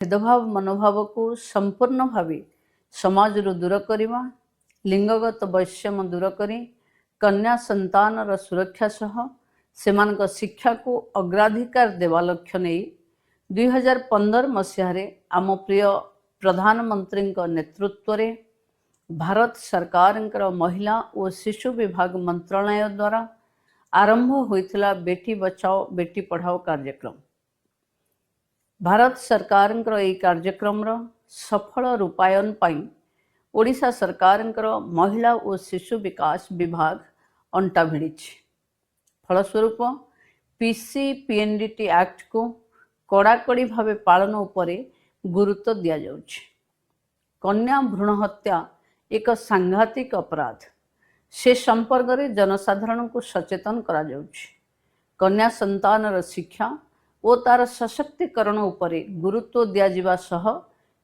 ଭେଦଭାବ ମନୋଭାବକୁ ସମ୍ପୂର୍ଣ୍ଣ ଭାବେ ସମାଜରୁ ଦୂର କରିବା, ଲିଙ୍ଗଗତ ବୈଷମ୍ୟ ଦୂର କରି କନ୍ୟା ସନ୍ତାନର ସୁରକ୍ଷା ସହ ସେମାନଙ୍କ ଶିକ୍ଷାକୁ ଅଗ୍ରାଧିକାର ଦେବା ଲକ୍ଷ୍ୟ ନେଇ 2015 ମସିହାରେ ଆମ ପ୍ରିୟ ପ୍ରଧାନମନ୍ତ୍ରୀଙ୍କ ନେତୃତ୍ୱରେ ଭାରତ ସରକାରଙ୍କର ମହିଳା ଓ ଶିଶୁ ବିଭାଗ ମନ୍ତ୍ରଣାଳୟ ଦ୍ୱାରା ଆରମ୍ଭ ହୋଇଥିଲା ବେଟି ବଚାଓ ବେଟି ପଢ଼ାଓ କାର୍ଯ୍ୟକ୍ରମ। ଭାରତ ସରକାରଙ୍କର ଏହି କାର୍ଯ୍ୟକ୍ରମର ସଫଳ ରୂପାୟନ ପାଇଁ ଓଡ଼ିଶା ସରକାରଙ୍କର ମହିଳା ଓ ଶିଶୁ ବିକାଶ ବିଭାଗ ଅଣ୍ଟା ଭିଡ଼ିଛି। ଫଳସ୍ୱରୂପ ପିସିପିଏନ୍ଡିଟି ଆକ୍ଟକୁ କଡ଼ାକଡ଼ି ଭାବେ ପାଳନ ଉପରେ ଗୁରୁତ୍ୱ ଦିଆଯାଉଛି। କନ୍ୟା ଭ୍ରୂଣ ହତ୍ୟା ଏକ ସାଂଘାତିକ ଅପରାଧ, ସେ ସମ୍ପର୍କରେ ଜନସାଧାରଣଙ୍କୁ ସଚେତନ କରାଯାଉଛି। କନ୍ୟା ସନ୍ତାନର ଶିକ୍ଷା ଓ ତାର ସଶକ୍ତିକରଣ ଉପରେ ଗୁରୁତ୍ୱ ଦିଆଯିବା ସହ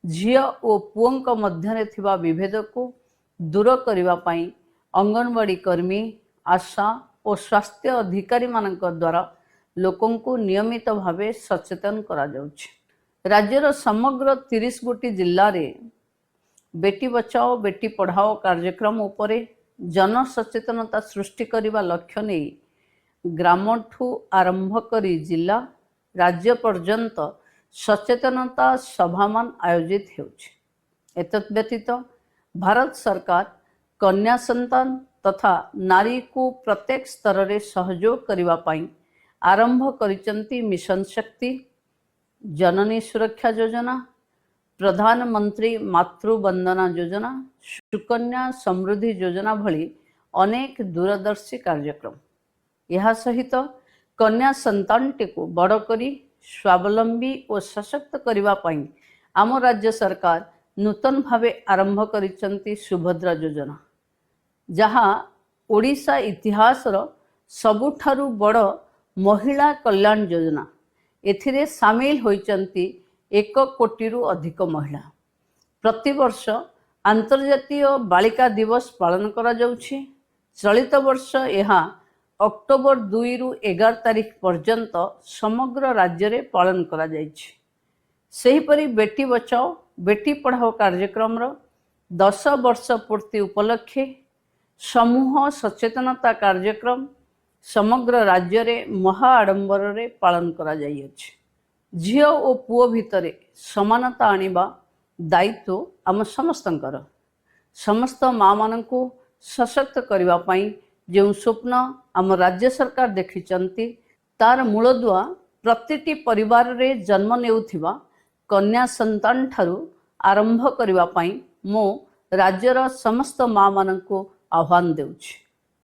ଝିଅ ଓ ପୁଅଙ୍କ ମଧ୍ୟରେ ଥିବା ବିଭେଦକୁ ଦୂର କରିବା ପାଇଁ ଅଙ୍ଗନବାଡ଼ି କର୍ମୀ, ଆଶା ଓ ସ୍ୱାସ୍ଥ୍ୟ ଅଧିକାରୀମାନଙ୍କ ଦ୍ୱାରା ଲୋକଙ୍କୁ ନିୟମିତ ଭାବେ ସଚେତନ କରାଯାଉଛି। ରାଜ୍ୟର ସମଗ୍ର 30 ଗୋଟି ଜିଲ୍ଲାରେ ବେଟି ବଚାଓ ବେଟି ପଢ଼ାଓ କାର୍ଯ୍ୟକ୍ରମ ଉପରେ ଜନସଚେତନତା ସୃଷ୍ଟି କରିବା ଲକ୍ଷ୍ୟ ନେଇ ଗ୍ରାମଠୁ ଆରମ୍ଭ କରି ଜିଲ୍ଲା, ରାଜ୍ୟ ପର୍ଯ୍ୟନ୍ତ ସଚେତନତା ସଭାମାନ ଆୟୋଜିତ ହେଉଛି। ଏତଦ୍ ବ୍ୟତୀତ ଭାରତ ସରକାର କନ୍ୟା ସନ୍ତାନ ତଥା ନାରୀକୁ ପ୍ରତ୍ୟେକ ସ୍ତରରେ ସହଯୋଗ କରିବା ପାଇଁ ଆରମ୍ଭ କରିଛନ୍ତି ମିଶନ ଶକ୍ତି, ଜନନୀ ସୁରକ୍ଷା ଯୋଜନା, ପ୍ରଧାନମନ୍ତ୍ରୀ ମାତୃବନ୍ଦନା ଯୋଜନା, ସୁକନ୍ୟା ସମୃଦ୍ଧି ଯୋଜନା ଭଳି ଅନେକ ଦୂରଦର୍ଶୀ କାର୍ଯ୍ୟକ୍ରମ। ଏହା ସହିତ କନ୍ୟା ସନ୍ତାନଟିକୁ ବଡ଼ କରି ସ୍ୱାବଲମ୍ବୀ ଓ ସଶକ୍ତ କରିବା ପାଇଁ ଆମ ରାଜ୍ୟ ସରକାର ନୂତନ ଭାବେ ଆରମ୍ଭ କରିଛନ୍ତି ସୁଭଦ୍ରା ଯୋଜନା, ଯାହା ଓଡ଼ିଶା ଇତିହାସର ସବୁଠାରୁ ବଡ଼ ମହିଳା କଲ୍ୟାଣ ଯୋଜନା। ଏଥିରେ ସାମିଲ ହୋଇଛନ୍ତି 1 କୋଟିରୁ ଅଧିକ ମହିଳା। ପ୍ରତିବର୍ଷ ଆନ୍ତର୍ଜାତୀୟ ବାଳିକା ଦିବସ ପାଳନ କରାଯାଉଛି। ଚଳିତ ବର୍ଷ ଏହା ଅକ୍ଟୋବର 2ରୁ 11 ତାରିଖ ପର୍ଯ୍ୟନ୍ତ ସମଗ୍ର ରାଜ୍ୟରେ ପାଳନ କରାଯାଇଛି। ସେହିପରି ବେଟି ବଚାଓ ବେଟି ପଢ଼ାଓ କାର୍ଯ୍ୟକ୍ରମର 10 ବର୍ଷ ପୂର୍ତ୍ତି ଉପଲକ୍ଷେ ସମୂହ ସଚେତନତା କାର୍ଯ୍ୟକ୍ରମ ସମଗ୍ର ରାଜ୍ୟରେ ମହା ଆଡ଼ମ୍ବରରେ ପାଳନ କରାଯାଇଅଛି। ଝିଅ ଓ ପୁଅ ଭିତରେ ସମାନତା ଆଣିବା ଦାୟିତ୍ୱ ଆମ ସମସ୍ତଙ୍କର। ସମସ୍ତ ମାଆମାନଙ୍କୁ ସଶକ୍ତ କରିବା ପାଇଁ ଯେଉଁ ସ୍ୱପ୍ନ ଆମ ରାଜ୍ୟ ସରକାର ଦେଖିଛନ୍ତି, ତାର ମୂଳଦୁଆ ପ୍ରତିଟି ପରିବାରରେ ଜନ୍ମ ନେଉଥିବା କନ୍ୟା ସନ୍ତାନ ଠାରୁ ଆରମ୍ଭ କରିବା ପାଇଁ ମୁଁ ରାଜ୍ୟର ସମସ୍ତ ମାଆମାନଙ୍କୁ ଆହ୍ୱାନ ଦେଉଛି।